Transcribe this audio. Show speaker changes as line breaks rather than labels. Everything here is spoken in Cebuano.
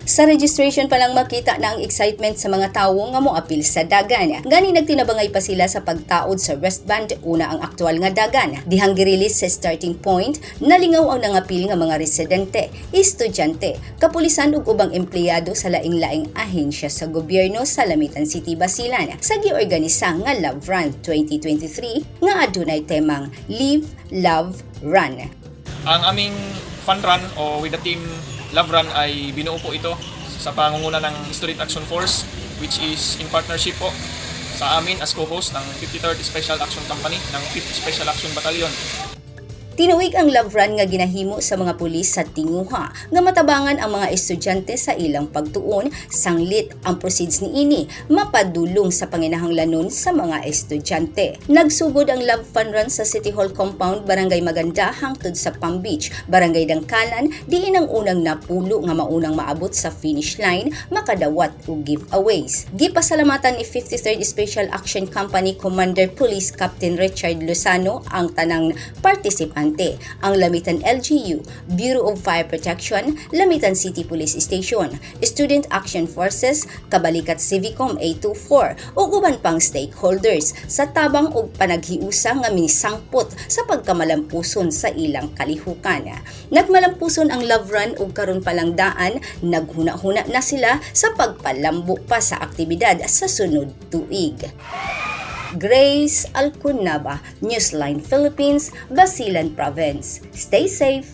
Sa registration pa lang, makita na ang excitement sa mga tawo nga moapil sa dagan. Gani nagtinabangay pa sila sa pagtaod sa wristband una ang aktual nga dagan. Dihang girelease sa starting point, nalingaw ang nangapil nga mga residente, estudyante, kapulisan ug ubang empleyado sa laing-laing ahensya sa gobyerno sa Lamitan City, Basilan sa giorganisa nga Love Run 2023 nga adunay temang Live, Love, Run.
Ang aming fun run o with the team Love Run ay binuo po ito sa pangunguna ng Student Action Force, which is in partnership po sa amin as co-host ng 53rd Special Action Company ng 5th Special Action Battalion.
Tinuig ang Love Run nga ginahimo sa mga pulis sa tinguha nga matabangan ang mga estudyante sa ilang pagtuon, sanglit ang proceeds niini mapadulong sa panginahanglanon sa mga estudyante. Nagsugod ang Love Fun Run sa City Hall Compound, Barangay Maganda, hangtod sa Palm Beach, Barangay Dangkalan, diin ang unang napulo nga maunang maabot sa finish line makadawat og giveaways. Gipasalamatan ni 53rd Special Action Company Commander Police Captain Richard Lozano ang tanang partisipante, ang Lamitan LGU, Bureau of Fire Protection, Lamitan City Police Station, Student Action Forces, Kabalikat Civicom 824 ug uban pang stakeholders sa tabang ug panaghiusa nga misangpot sa pagkamalampuson sa ilang kalihukan. Nagmalampuson ang Love Run ug karon pa lang daan naghuna-huna na sila sa pagpalambo pa sa aktibidad sa sunod tuig. Grace Alcunaba, Newsline Philippines, Basilan Province. Stay safe.